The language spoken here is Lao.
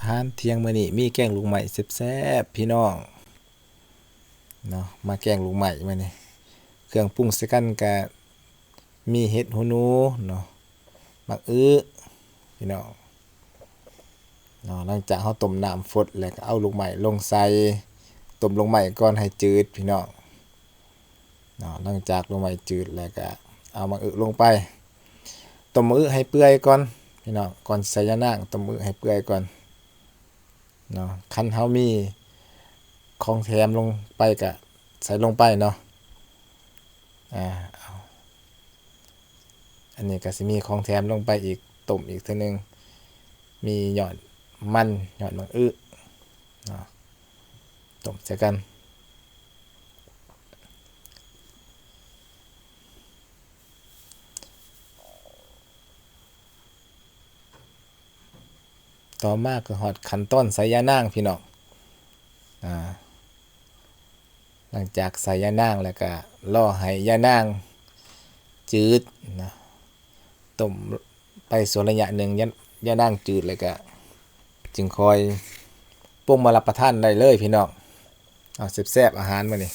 ອາຫານທ່ຽງມື້ນີ້ມີແກງລູກໄມ້ແຊບໆ ພີ່ນ້ອງເນາະ ມາແກງລູກໄມ້ມື້ນີ້ ເຄື່ອງປຸງໃສ່ກັນກະມີເຫັດຫູໜູເນາະ ໝາກອຶ ພີ່ນ້ອງເນາະ. ຫຼັງຈາກເຮົາຕົ້ມນ້ຳຟົດແລ້ວກໍເອົາລູກໄມ້ລົງໃສ່ ຕົ້ມລູກໄມ້ກ່ອນໃຫ້ຈືດ ພີ່ນ້ອງເນາະ. ຫຼັງຈາກລູກໄມ້ຈືດແລ້ວກໍເອົາໝາກອຶລົງໄປ ຕົ້ມໝາກອຶໃຫ້ເປື່ອຍກ່ອນ ພີ່ນ້ອງ ກ່ອນໃສ່ຢານາງ ຕົ້ມໝາກອຶໃຫ້ເປື່ອຍກ່ອນເນາະ. ຄັນເຮົາມີຂອງແຖມລົງໄປກໍໃສ່ລົງໄປເນາະ ອາ ເອົາ ອັນນີ້ກໍຊິມີຂອງແຖມລົງໄປອີກ ຕົ້ມອີກເທື່ອໜຶ່ງ ມີຍອດມັນ ຍອດໝາກອຶເນາະ ຕົ້ມໃສ່ກັນ. ຕໍ່ມາກໍຮອດຂັ້ນຕອນໃສ່ຢານາງ ພີ່ນ້ອງ ອາ ຫຼັງຈາກໃສ່ຢານາງແລ້ວກໍລໍໃຫ້ຢານາງຈືດເນາະ ຕົ້ມໄປຊົ່ວໄລຍະໜຶ່ງ ຢາ ຢານາງຈືດແລ້ວກໍຈຶ່ງຄ່ອຍປຸງມາຮັບປະທານໄດ້ເລີຍ ພີ່ນ້ອງ. ເອົາ ແຊບໆ ອາຫານມື້ນີ້